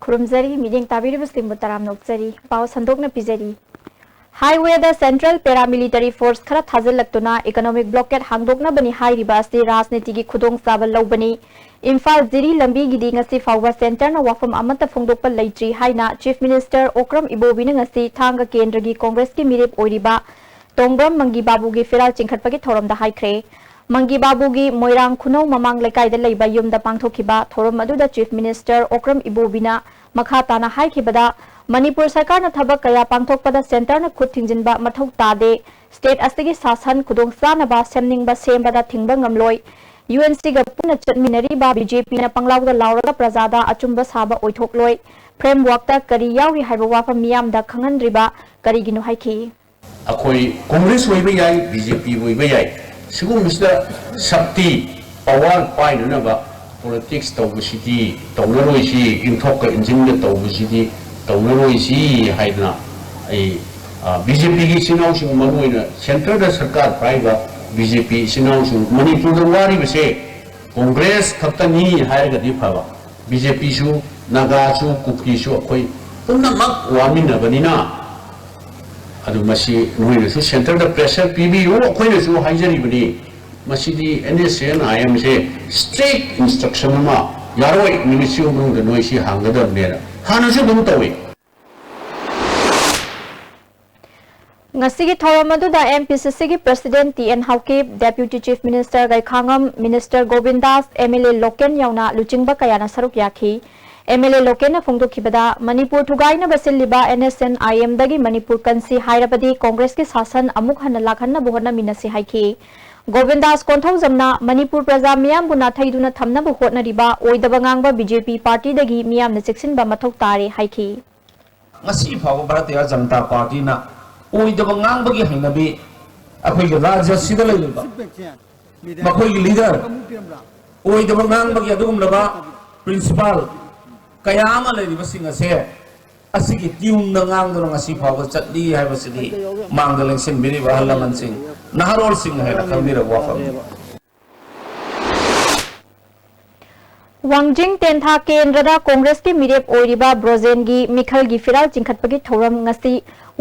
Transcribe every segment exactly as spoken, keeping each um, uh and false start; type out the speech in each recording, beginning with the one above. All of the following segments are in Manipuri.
ꯈꯨꯔꯨꯝꯖꯔꯤ꯫ ꯃꯤꯠꯌꯦꯡ ꯇꯥꯕꯤꯔꯤꯕꯁꯤꯡꯕꯨ ꯇꯔꯥꯝꯅ ꯑꯣꯛꯆꯔꯤ꯫ ꯄꯥꯎ ꯁꯟꯗꯣꯛꯅ ꯄꯤꯖꯔꯤ꯫ Highwayꯗ Central Paramilitary Force ꯈꯔ ꯊꯥꯖꯤꯜꯂꯛꯇꯨꯅ Economic Blockade ꯍꯥꯡꯗꯣꯛꯅꯕꯅꯤ ꯍꯥꯏꯔꯤꯕ ꯑꯁꯤ ꯔꯥꯖꯅꯤꯇꯤꯒꯤ ꯈꯨꯗꯣꯡꯆꯥꯕ ꯂꯧꯕꯅꯤ꯫ ꯏꯝꯐꯥꯜ ꯖꯤꯔꯤ ꯂꯝꯕꯤꯒꯤꯗꯤ ꯉꯁꯤ ꯐꯥꯎꯕ Centreꯅ ꯋꯥꯐꯝ ꯑꯃꯠꯇ ꯐꯣꯡꯗꯣꯛꯄ ꯂꯩꯇ꯭ꯔꯤ ꯍꯥꯏꯅ Chief Minister ꯑꯣꯀ꯭ꯔꯝ ꯏꯕꯣꯕꯤꯅ ꯉꯁꯤ ꯊꯥꯡꯒ ꯀꯦꯟꯗ꯭ꯔꯒꯤ Congressꯀꯤ ꯃꯤꯔꯦꯞ ꯑꯣꯏꯔꯤꯕ ꯇꯣꯡꯕ꯭ꯔꯝ ꯃꯪꯒꯤ ꯕꯥꯕꯨꯒꯤ ꯐꯤꯔꯥꯜ ꯆꯤꯡꯈꯠꯄꯒꯤ ꯊꯧꯔꯝꯗ ꯍꯥꯏꯈ꯭ꯔꯦ꯫ ꯃꯪꯒꯤ ꯕꯥꯕꯨꯒꯤ ꯃꯣꯏꯔꯥꯡ ꯈꯨꯅꯧ ꯃꯃꯥꯡ ꯂꯩꯀꯥꯏꯗ ꯂꯩꯕ ꯌꯨꯝꯗ ꯄꯥꯡꯊꯣꯛꯈꯤꯕ ꯊꯧꯔꯝ ꯑꯗꯨꯗ Chief Minister ꯑꯣꯀ꯭ꯔꯝ ꯏꯕꯣꯕꯤꯅ ꯃꯈꯥ ꯇꯥꯅ ꯍꯥꯏꯈꯤꯕꯗ, ꯃꯅꯤꯄꯨꯔ ꯁꯔꯀꯥꯔꯅ ꯊꯕꯛ ꯀꯌꯥ ꯄꯥꯡꯊꯣꯛꯄꯗ Centreꯅ ꯈꯨꯠ ꯊꯤꯡꯖꯤꯟꯕ ꯃꯊꯧ ꯇꯥꯗꯦ꯫ State ꯑꯁꯤꯒꯤ ꯁꯥꯁꯟ ꯈꯨꯗꯣꯡꯆꯥꯅꯕ ꯁꯦꯝꯅꯤꯡꯕ ꯁꯦꯝꯕꯗ ꯊꯤꯡꯕ ꯉꯝꯂꯣꯏ꯫ UNCꯒ ꯄꯨꯟꯅ ꯆꯠꯃꯤꯟꯅꯔꯤꯕ BJPꯅ ꯄꯪꯂꯥꯎꯗ ꯂꯥꯎꯔꯒ ꯄ꯭ꯔꯖꯥꯗ ꯑꯆꯨꯝꯕ ꯁꯥꯕ ꯑꯣꯏꯊꯣꯛꯂꯣꯏ꯫ Frameworkꯇ ꯀꯔꯤ ꯌꯥꯎꯔꯤ ꯍꯥꯏꯕ ꯋꯥꯐꯝ ꯃꯤꯌꯥꯝꯗ ꯈꯪꯍꯟꯗ꯭ꯔꯤꯕ ꯀꯔꯤꯒꯤꯅꯣ ꯍꯥꯏꯈꯤ꯫ ꯑꯩꯈꯣꯏ Congress ꯑꯣꯏꯕ ꯌꯥꯏ, BJP ꯑꯣꯏꯕ ꯌꯥꯏ, ꯁꯤꯒꯨꯝꯕꯁꯤꯗ ꯁꯛꯇꯤ, power ꯄꯥꯏꯅꯅꯕ politics ꯇꯧꯕꯁꯤꯗꯤ ꯇꯧꯅꯔꯣꯏꯁꯤ, ꯏꯟꯊꯣꯛꯀ ꯏꯟꯁꯤꯟꯒ ꯇꯧꯕꯁꯤꯗꯤ ꯇꯧꯅꯔꯣꯏꯁꯤ ꯍꯥꯏꯗꯅ ꯑꯩ, ꯑ, BJPꯒꯤ ꯏꯆꯤꯟ ꯏꯅꯥꯎꯁꯤꯡ, ꯃꯔꯨꯑꯣꯏꯅ Centreꯗ ꯁꯔꯀꯥꯔ ꯄꯥꯏꯔꯤꯕ BJP ꯏꯆꯤꯟ ꯏꯅꯥꯎꯁꯤꯡ, ꯃꯅꯤꯄꯨꯔꯗ ꯋꯥꯔꯤꯕꯁꯦ Congress ꯈꯛꯇꯅꯤ ꯍꯥꯏꯔꯒꯗꯤ ꯐꯕ, BJPꯁꯨ, ꯅꯥꯒꯥꯁꯨ, ꯀꯨꯀꯤꯁꯨ ꯑꯩꯈꯣꯏ ꯄꯨꯝꯅꯃꯛ ꯋꯥꯃꯤꯟꯅꯕꯅꯤꯅ, ꯑꯗꯨ ꯃꯁꯤ ꯅꯣꯏꯅꯁꯨ Centreꯗ pressure ꯄꯤꯕꯤꯌꯨ, ꯑꯩꯈꯣꯏꯅꯁꯨ ꯍꯥꯏꯖꯔꯤꯕꯅꯤ꯫ ꯃꯁꯤꯗꯤ NSCN-IMꯁꯦ strict instruction ꯑꯃ, ꯌꯥꯔꯣꯏ, ꯅꯨꯃꯤꯠ ꯁꯤꯒꯤ ꯃꯅꯨꯡꯗ ꯅꯣꯏ ꯁꯤ ꯍꯥꯡꯒꯗꯕꯅꯦꯅ ꯍꯥꯟꯅꯁꯨ ꯑꯗꯨꯝ ꯇꯧꯏ꯫ ꯉꯁꯤꯒꯤ ꯊꯧꯔꯝ ꯑꯗꯨꯗ MPCCꯒꯤ President T N Haokip, Deputy Chief Minister ꯒꯩꯈꯥꯉꯝ, Minister ꯒꯣꯕꯤꯟꯗꯥꯁ, MLA Loken ꯌꯥꯎꯅ ꯂꯨꯆꯤꯡꯕ ꯀꯌꯥꯅ ꯁꯔꯨꯛ ꯌꯥꯈꯤ꯫ MLA Lokenꯅ ꯐꯣꯡꯗꯣꯛꯈꯤꯕꯗ, ꯃꯅꯤꯄꯨꯔ ꯊꯨꯒꯥꯏꯅꯕ ꯁꯤꯜꯂꯤꯕ NSCN-IMꯗꯒꯤ ꯃꯅꯤꯄꯨꯔ ꯀꯟꯁꯤ ꯍꯥꯏꯔꯕꯗꯤ Congressꯀꯤ ꯁꯥꯁꯟ ꯑꯃꯨꯛ ꯍꯟꯅ ꯂꯥꯛꯍꯟꯅꯕ ꯍꯣꯠꯅꯃꯤꯟꯅꯁꯤ ꯍꯥꯏꯈꯤ꯫ ꯒꯣꯕꯤꯟꯗꯥꯁ ꯀꯣꯟꯊꯧꯖꯝꯅ ꯃꯅꯤꯄꯨꯔ ꯄ꯭ꯔꯖꯥ ꯃꯤꯌꯥꯝꯕꯨ ꯅꯥꯊꯩꯗꯨꯅ ꯊꯝꯅꯕ ꯍꯣꯠꯅꯔꯤꯕ ꯑꯣꯏꯗꯕ ꯉꯥꯡꯕ BJP partyꯗꯒꯤ ꯃꯤꯌꯥꯝꯅ ꯆꯦꯛꯁꯤꯟꯕ ꯃꯊꯧ ꯇꯥꯔꯦ ꯍꯥꯏꯈꯤ꯫ ꯉꯁꯤ ꯐꯥꯎꯕ ꯚꯥꯔꯇꯤꯌ ꯖꯅꯇꯥ ꯄꯥꯔꯇꯤꯅ ꯑꯣꯏꯗꯕ ꯉꯥꯡꯕꯒꯤ ꯍꯩꯅꯕꯤ ꯑꯩꯈꯣꯏꯒꯤ ꯔꯥꯖ꯭ꯌꯁꯤꯗ ꯂꯩꯔꯤꯕ ꯃꯈꯣꯏꯒꯤ leader ꯑꯣꯏꯗꯕ ꯉꯥꯡꯕꯒꯤ ꯑꯗꯨꯒꯨꯝꯂꯕ principle ꯀꯌꯥ ꯑꯃ ꯂꯩꯔꯤꯕꯁꯤꯡ ꯑꯁꯦ ꯑꯁꯤꯒꯤ tuneꯗ ꯉꯥꯡꯗꯨꯅ ꯉꯁꯤ ꯐꯥꯎꯕ ꯆꯠꯂꯤ ꯍꯥꯏꯕꯁꯤꯗꯤ ꯃꯥꯡꯗ ꯂꯦꯡꯁꯤꯟꯕꯤꯔꯤꯕ ꯑꯍꯜ ꯂꯃꯟꯁꯤꯡ, ꯅꯍꯥꯔꯣꯜꯁꯤꯡꯅ ꯍꯦꯟꯅ ꯈꯪꯕꯤꯔꯕ ꯋꯥꯐꯝꯅꯤ꯫ ꯋꯥꯡꯖꯤꯡ ꯇꯦꯟꯊꯥ ꯀꯦꯟꯗ꯭ꯔꯗ ꯀꯣꯡꯒ꯭ꯔꯦꯁꯀꯤ ꯃꯤꯔꯦꯞ ꯑꯣꯏꯔꯤꯕ ꯕ꯭ꯔꯣꯖꯦꯟꯒꯤ ꯃꯤꯈꯜꯒꯤ ꯐꯤꯔꯥꯜ ꯆꯤꯡꯈꯠꯄꯒꯤ ꯊꯧꯔꯝ ꯉꯁꯤ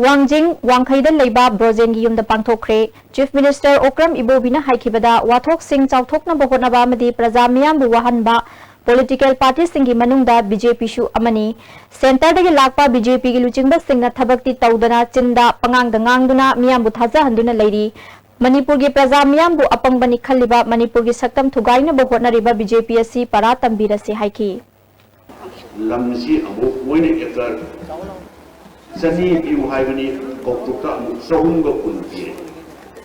ꯋꯥꯡꯖꯤꯡ ꯋꯥꯡꯈꯩꯗ ꯂꯩꯕ ꯕ꯭ꯔꯣꯖꯦꯟꯒꯤ ꯌꯨꯝꯗ ꯄꯥꯡꯊꯣꯛꯈ꯭ꯔꯦ꯫ ꯆꯤꯐ ꯃꯤꯅꯤꯁꯇꯔ ꯑꯣꯀ꯭ꯔꯝ ꯏꯕꯣꯕꯤꯅ ꯍꯥꯏꯈꯤꯕꯗ, ꯋꯥꯊꯣꯛꯁꯤꯡ ꯆꯥꯎꯊꯣꯛꯅꯕ ꯍꯣꯠꯅꯕ ꯑꯃꯗꯤ ꯄ꯭ꯔꯖꯥ ꯃꯤꯌꯥꯝꯕꯨ ꯋꯥꯍꯟꯕ ꯄꯣꯂꯤꯇꯤꯀꯦꯜ ꯄꯥꯔꯇꯤꯁꯤꯡꯒꯤ ꯃꯅꯨꯡꯗ ꯕꯤ ꯖꯦ ꯄꯤꯁꯨ ꯑꯃꯅꯤ꯫ ꯁꯦꯟꯇꯔꯗꯒꯤ ꯂꯥꯛꯄ ꯕꯤ ꯖꯦ ꯄꯤꯒꯤ ꯂꯨꯆꯤꯡꯕꯁꯤꯡꯅ ꯊꯕꯛꯇꯤ ꯇꯧꯗꯅ ꯆꯤꯟꯗ ꯄꯉꯥꯡꯗ ꯉꯥꯡꯗꯨꯅ ꯃꯤꯌꯥꯝꯕꯨ ꯊꯥꯖꯍꯟꯗꯨꯅ ꯂꯩꯔꯤ꯫ ꯃꯅꯤꯄꯨꯔꯒꯤ ꯄ꯭ꯔꯖꯥ ꯃꯤꯌꯥꯝꯕꯨ ꯑꯄꯪꯕꯅꯤ ꯈꯜꯂꯤꯕ, ꯃꯅꯤꯄꯨꯔꯒꯤ ꯁꯛꯇꯝ ꯊꯨꯒꯥꯏꯅꯕ ꯍꯣꯠꯅꯔꯤꯕ ꯕꯤ ꯖꯦ ꯄꯤ ꯑꯁꯤ ꯄꯔꯥ ꯇꯝꯕꯤꯔꯁꯤ ꯍꯥꯏꯈꯤ꯫ ꯂꯝꯁꯤ ꯑꯃꯨꯛ ꯃꯣꯏꯅ ꯑꯦꯀꯔ ꯆꯅꯤ ꯄꯤꯌꯨ ꯍꯥꯏꯕꯅꯤ, ꯀꯧꯇꯨꯛꯇ ꯑꯃꯨꯛ ꯆꯍꯨꯝꯒ ꯀꯨꯟ ꯄꯤꯔꯦ꯫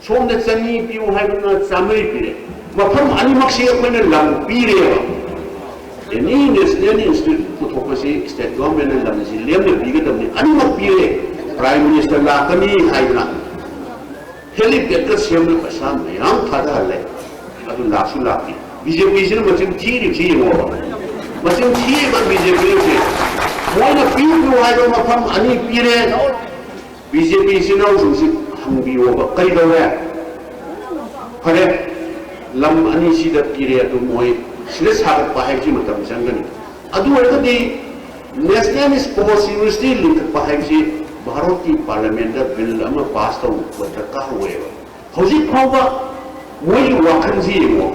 ꯁꯣꯝꯗ ꯆꯅꯤ ꯄꯤꯌꯨ ꯍꯥꯏꯕꯅ ꯆꯥꯝꯃꯔꯤ ꯄꯤꯔꯦ꯫ ꯃꯐꯝ ꯑꯅꯤꯃꯛꯁꯤ ꯑꯩꯈꯣꯏꯅ ꯂꯝ ꯄꯤꯔꯦꯕ꯫ ꯑꯦꯅꯤ ꯅꯦꯁꯅꯦꯜ ꯏꯟꯁꯇꯤꯇ꯭ꯌꯨꯠ ꯄꯨꯊꯣꯛꯄꯁꯤ ꯁ꯭ꯇꯦꯠ ꯒꯚꯔꯟꯃꯦꯟꯠꯅ ꯂꯝꯁꯤ ꯂꯦꯝꯅ ꯄꯤꯒꯗꯕꯅꯤ, ꯑꯅꯤꯃꯛ ꯄꯤꯔꯦ꯫ ꯄ꯭ꯔꯥꯏꯝ ꯃꯤꯅꯤꯁꯇꯔ ꯂꯥꯛꯀꯅꯤ ꯍꯥꯏꯗꯅ ꯍꯦꯂꯤꯄꯦꯗꯀ ꯁꯦꯝꯕꯗ ꯄꯩꯁꯥ ꯃꯌꯥꯝ ꯊꯥꯗꯍꯜꯂꯦ, ꯑꯗꯨ ꯂꯥꯛꯁꯨ ꯂꯥꯛꯇꯦ꯫ ꯕꯤ ꯖꯦ ꯄꯤꯁꯤꯅ ꯃꯆꯤꯟ ꯊꯤꯔꯤꯕꯁꯤ ꯌꯦꯡꯉꯣꯕ, ꯃꯆꯤꯟ ꯊꯤꯔꯤꯕ ꯕꯤ ꯖꯦ ꯄꯤꯁꯦ꯫ ꯃꯣꯏꯅ ꯄꯤꯌꯨ ꯄꯤꯌꯨ ꯍꯥꯏꯕ ꯃꯐꯝ ꯑꯅꯤ ꯄꯤꯔꯦ꯫ ꯕꯤ ꯖꯦ ꯄꯤ ꯏꯆꯤꯟ ꯏꯅꯥꯎꯁꯤꯡꯁꯤ ꯍꯪꯕꯤꯌꯣꯕ, ꯀꯩꯗꯧꯔꯦ? ꯐꯔꯦ, ꯂꯝ ꯑꯅꯤꯁꯤꯗ ꯄꯤꯔꯦ, ꯑꯗꯨ ꯃꯣꯏ ꯁꯤꯗ ꯁꯥꯒꯠꯄ ꯍꯥꯏꯕꯁꯤ ꯃꯇꯝ ꯆꯪꯒꯅꯤ꯫ ꯑꯗꯨ ꯑꯣꯏꯔꯒꯗꯤ ꯅꯦꯁꯅꯦꯜ ꯁ꯭ꯄꯣꯔꯠꯁ ꯌꯨꯅꯤꯚꯔꯁꯤꯇꯤ ꯂꯤꯡꯈꯠꯄ ꯍꯥꯏꯕꯁꯤ ꯚꯥꯔꯠꯀꯤ ꯄꯥꯔꯂꯤꯌꯥꯃꯦꯟꯠꯇ ꯕꯤꯜ ꯑꯃ ꯄꯥꯁ ꯇꯧꯕ ꯗꯔꯀꯥꯔ ꯑꯣꯏꯌꯦꯕ꯫ ꯍꯧꯖꯤꯛ ꯐꯥꯎꯕ ꯃꯣꯏꯒꯤ ꯋꯥꯈꯜꯁꯤ ꯌꯦꯡꯉꯣ,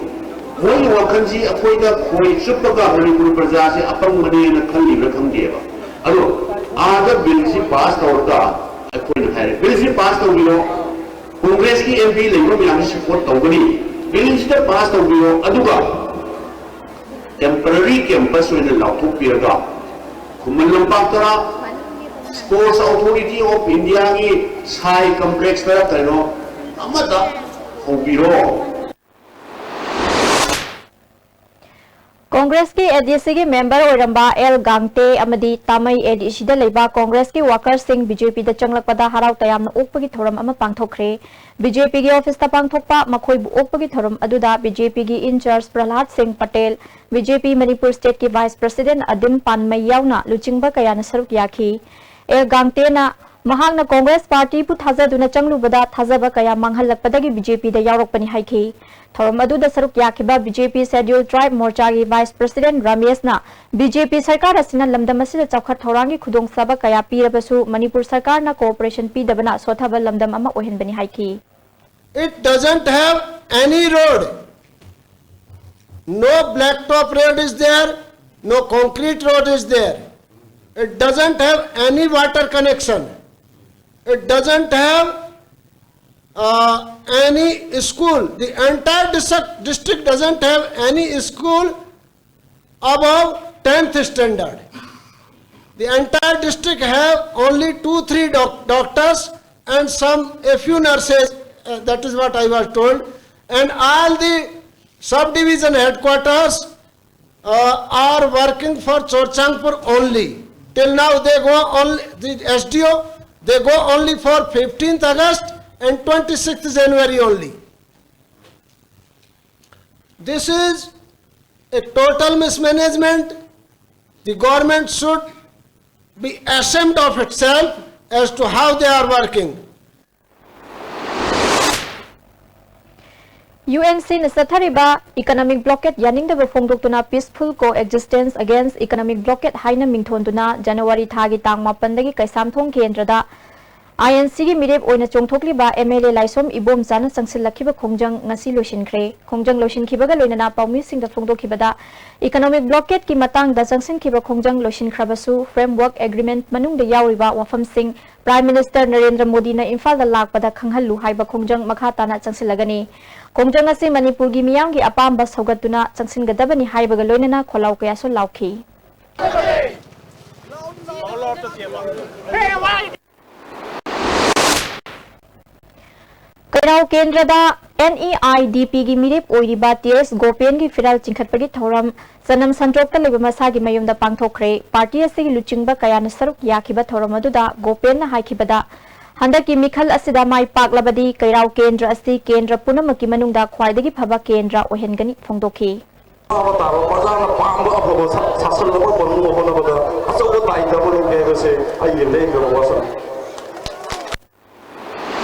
ꯃꯣꯏꯒꯤ ꯋꯥꯈꯜꯁꯤ ꯑꯩꯈꯣꯏꯗ ꯈꯣꯏ ꯆꯨꯞꯄꯒ ꯃꯅꯤꯄꯨꯔ ꯄ꯭ꯔꯖꯥꯁꯤ ꯑꯄꯪꯕꯅꯦꯅ ꯈꯜꯂꯤꯕ꯭ꯔꯥ ꯈꯪꯗꯦꯕ꯫ ꯑꯗꯣ ꯑꯥꯗ ꯕꯤꯜꯁꯤ ꯄꯥꯁ ꯇꯧꯔꯒ ꯑꯩꯈꯣꯏꯅ ꯍꯥꯏꯔꯦ, ꯕꯤꯜꯁꯤ ꯄꯥꯁ ꯇꯧꯕꯤꯔꯣ, ꯀꯣꯡꯒ꯭ꯔꯦꯁꯀꯤ ꯑꯦꯝ ꯄꯤ ꯂꯩꯕ ꯃꯌꯥꯝꯁꯤ ꯁꯄꯣꯔꯠ ꯇꯧꯒꯅꯤ, ꯕꯤꯜꯁꯤꯗ ꯄꯥꯁ ꯇꯧꯕꯤꯔꯣ, ꯑꯗꯨꯒ ꯇꯦꯝꯄꯔꯔꯤ ꯀꯦꯝꯄꯁ ꯑꯣꯏꯅ ꯂꯥꯎꯊꯣꯛꯄꯤꯔꯒ ꯈꯨꯃꯟ ꯂꯝꯄꯥꯛꯇꯔꯥ, ꯁ꯭ꯄꯣꯔꯠꯁ ꯑꯣꯊꯣꯔꯤꯇꯤ ꯑꯣꯐ ꯏꯟꯗꯤꯌꯥꯒꯤ ꯁꯥꯏ ꯀꯝꯄ꯭ꯂꯦꯛꯁꯇꯔ ꯀꯩꯅꯣ ꯑꯃꯗ ꯍꯧꯕꯤꯔꯣ꯫ ꯀꯣꯡꯒ꯭ꯔꯦꯁꯀꯤ ꯑꯦ ꯗꯤ ꯁꯤꯒꯤ ꯃꯦꯝꯕꯔ ꯑꯣꯏꯔꯝꯕ ꯑꯦꯜ ꯒꯥꯡꯇꯦ ꯑꯃꯗꯤ ꯇꯥꯃꯩ ꯑꯦ ꯗꯤ ꯁꯤꯗ ꯂꯩꯕ ꯀꯣꯡꯒ꯭ꯔꯦꯁꯀꯤ ꯋꯥꯀꯔꯁꯤꯡ ꯕꯤ ꯖꯦ ꯄꯤꯗ ꯆꯪꯂꯛꯄꯗ ꯍꯔꯥꯎ ꯇꯌꯥꯝꯅ ꯑꯣꯛꯄꯒꯤ ꯊꯧꯔꯝ ꯑꯃ ꯄꯥꯡꯊꯣꯛꯈ꯭ꯔꯦ꯫ ꯕꯤ ꯖꯦ ꯄꯤꯒꯤ ꯑꯣꯐꯤꯁꯇ ꯄꯥꯡꯊꯣꯛꯄ ꯃꯈꯣꯏꯕꯨ ꯑꯣꯛꯄꯒꯤ ꯊꯧꯔꯝ ꯑꯗꯨꯗ ꯕꯤ ꯖꯦ ꯄꯤꯒꯤ ꯏꯟꯆꯥꯔꯖ ꯄ꯭ꯔꯍꯂꯥꯗ ꯁꯤꯡ ꯄꯇꯦꯜ, ꯕꯤ ꯖꯦ ꯄꯤ ꯃꯅꯤꯄꯨꯔ ꯁ꯭ꯇꯦꯠꯀꯤ ꯚꯥꯏꯁ ꯄ꯭ꯔꯁꯤꯗꯦꯟꯠ ꯑꯗꯤꯝ ꯄꯥꯟꯃꯩ ꯌꯥꯎꯅ ꯂꯨꯆꯤꯡꯕ ꯀꯌꯥꯅ ꯁꯔꯨꯛ ꯌꯥꯈꯤ꯫ ꯑꯦꯜ ꯒꯥꯡꯇꯦꯅ ꯃꯍꯥꯛꯅ ꯀꯣꯡꯒ꯭ꯔꯦꯁ ꯄꯥꯔꯇꯤꯕꯨ ꯊꯥꯖꯗꯨꯅ ꯆꯪꯂꯨꯕꯗ ꯊꯥꯖꯕ ꯀꯌꯥ ꯃꯥꯡꯍꯜꯂꯛꯄꯗꯒꯤ ꯕꯤ ꯖꯦ ꯄꯤꯗ ꯌꯥꯎꯔꯛꯄꯅꯤ ꯍꯥꯏꯈꯤ꯫ ꯊꯧꯔꯝ ꯑꯗꯨꯗ ꯁꯔꯨꯛ ꯌꯥꯈꯤꯕ ꯕꯤ ꯖꯦ ꯄꯤ ꯁꯦꯗ꯭ꯌꯨꯜ ꯇ꯭ꯔꯥꯏꯕ ꯃꯣꯔꯆꯥꯒꯤ ꯚꯥꯏꯁ ꯄ꯭ꯔꯁꯤꯗꯦꯟꯠ ꯔꯥꯃꯦꯁꯅ ꯕꯤ ꯖꯦ ꯄꯤ ꯁꯔꯀꯥꯔ ꯑꯁꯤꯅ ꯂꯝꯗꯝ ꯑꯁꯤꯗ ꯆꯥꯎꯈꯠ ꯊꯧꯔꯥꯡꯒꯤ ꯈꯨꯗꯣꯡꯆꯥꯕ ꯀꯌꯥ ꯄꯤꯔꯕꯁꯨ ꯃꯅꯤꯄꯨꯔ ꯁꯔꯀꯥꯔꯅ ꯀꯣꯑꯣꯄꯔꯦꯁꯟ ꯄꯤꯗꯕꯅ ꯁꯣꯠꯊꯕ ꯂꯝꯗꯝ ꯑꯃ ꯑꯣꯏꯍꯟꯕꯅꯤ ꯍꯥꯏꯈꯤ꯫ It doesn't have any road. No blacktop road is there, no concrete road is there. It doesn't have any water connection. It doesn't have uh, any school. The entire district, district doesn't have any school above tenth standard. The entire district have only two, three doc- doctors and some, a few nurses. Uh, that is what I was told. And all the subdivision headquarters uh, are working for Churachandpur only. Till now, they go only, the S D O, they go only for fifteenth August and twenty-sixth January only. This is a total mismanagement. The government should be ashamed of itself as to how they are working. U N ꯁꯤꯅ ꯆꯠꯊꯔꯤꯕ economic blockade ꯌꯥꯅꯤꯡꯗꯕ ꯐꯣꯡꯗꯣꯛꯇꯨꯅ Peaceful Coexistence Against Economic Blockade ꯍꯥꯏꯅ ꯃꯤꯡꯊꯣꯟꯗꯨꯅ ꯖꯅꯋꯥꯔꯤ ꯊꯥꯒꯤ ꯇꯥꯡ ꯃꯥꯄꯟꯗꯒꯤ ꯀꯩꯁꯥꯝꯊꯣꯡ ꯀꯦꯟꯗ꯭ꯔꯗ ꯑꯥꯏ ꯑꯦꯟ ꯁꯤꯒꯤ ꯃꯤꯔꯦꯞ ꯑꯣꯏꯅ ꯆꯣꯡꯊꯣꯛꯂꯤꯕ ꯑꯦꯝ ꯑꯦꯜ ꯑꯦ ꯂꯥꯏꯁꯣꯝ ꯏꯕꯣꯝꯆꯥꯅ ꯆꯪꯁꯤꯜꯂꯛꯈꯤꯕ ꯈꯣꯡꯖꯪ ꯉꯁꯤ ꯂꯣꯏꯁꯤꯟꯈ꯭ꯔꯦ꯫ ꯈꯣꯡꯖꯪ ꯂꯣꯏꯁꯤꯟꯈꯤꯕꯒ ꯂꯣꯏꯅꯅ ꯄꯥꯎꯃꯤꯁꯤꯡꯗ ꯐꯣꯡꯗꯣꯛꯈꯤꯕꯗ economic blockade ꯀꯤ ꯃꯇꯥꯡꯗ ꯆꯪꯁꯤꯟꯈꯤꯕ ꯈꯣꯡꯖꯪ ꯂꯣꯏꯁꯤꯟꯈ꯭ꯔꯕꯁꯨ Framework Agreement ꯃꯅꯨꯡꯗ ꯌꯥꯎꯔꯤꯕ ꯋꯥꯐꯝꯁꯤꯡ Prime Minister ꯅꯔꯦꯟꯗ꯭ꯔ ꯃꯣꯗꯤꯅ ꯏꯝꯐꯥꯜꯗ ꯂꯥꯛꯄꯗ ꯈꯪꯍꯜꯂꯨ ꯍꯥꯏꯕ ꯈꯣꯡꯖꯪ ꯃꯈꯥ ꯇꯥꯅ ꯆꯪꯁꯤꯜꯂꯒꯅꯤ꯫ ꯈꯣꯡꯖꯪ ꯑꯁꯤ ꯃꯅꯤꯄꯨꯔꯒꯤ ꯃꯤꯌꯥꯝꯒꯤ ꯑꯄꯥꯝꯕ ꯁꯧꯒꯠꯇꯨꯅ ꯆꯪꯁꯤꯟꯒꯗꯕꯅꯤ ꯍꯥꯏꯕꯒ ꯂꯣꯏꯅꯅ ꯈꯣꯜꯂꯥꯎ ꯀꯌꯥꯁꯨ ꯂꯥꯎꯈꯤ꯫ ꯀꯩꯔꯥꯎ ꯀꯦꯟꯗ꯭ꯔꯗ ꯑꯦꯟ ꯏ ꯑꯥꯏ ꯗꯤ ꯄꯤꯒꯤ ꯃꯤꯔꯦꯞ ꯑꯣꯏꯔꯤꯕ ꯇꯤ ꯑꯦꯁ ꯒꯣꯄꯦꯟꯒꯤ ꯐꯤꯔꯥꯜ ꯆꯤꯡꯈꯠꯄꯒꯤ ꯊꯧꯔꯝ ꯆꯅꯝ ꯁꯟꯇ꯭ꯔꯣꯛꯇ ꯂꯩꯕ ꯃꯁꯥꯒꯤ ꯃꯌꯨꯝꯗ ꯄꯥꯡꯊꯣꯛꯈ꯭ꯔꯦ꯫ ꯄꯥꯔꯇꯤ ꯑꯁꯤꯒꯤ ꯂꯨꯆꯤꯡꯕ ꯀꯌꯥꯅ ꯁꯔꯨꯛ ꯌꯥꯈꯤꯕ ꯊꯧꯔꯝ ꯑꯗꯨꯗ ꯒꯣꯄꯦꯟꯅ ꯍꯥꯏꯈꯤꯕꯗ, ꯍꯟꯗꯛꯀꯤ ꯃꯤꯈꯜ ꯑꯁꯤꯗ ꯃꯥꯏ ꯄꯥꯛꯂꯕꯗꯤ ꯀꯩꯔꯥꯎ ꯀꯦꯟꯗ꯭ꯔ ꯑꯁꯤ ꯀꯦꯟꯗ꯭ꯔ ꯄꯨꯝꯅꯃꯛꯀꯤ ꯃꯅꯨꯡꯗ ꯈ꯭ꯋꯥꯏꯗꯒꯤ ꯐꯕ ꯀꯦꯟꯗ꯭ꯔ ꯑꯣꯏꯍꯟꯒꯅꯤ ꯐꯣꯡꯗꯣꯛꯈꯤ꯫ ꯆꯥꯕ ꯇꯥꯕ ꯄ꯭ꯔꯖꯥꯅ ꯄꯥꯝꯕ ꯑꯐꯕ ꯁꯥ-, ꯁꯥꯁꯟꯅꯕ ꯐꯪꯅꯕ ꯍꯣꯠꯅꯕꯗ ꯑꯆꯧꯕ ꯗꯥꯏꯇ ꯑꯃ ꯂꯧꯒꯦ ꯍꯥꯏꯕꯁꯦ ꯑꯩꯒꯤ ꯂꯦꯡꯗꯕ ꯋꯥꯁꯛꯅꯤ꯫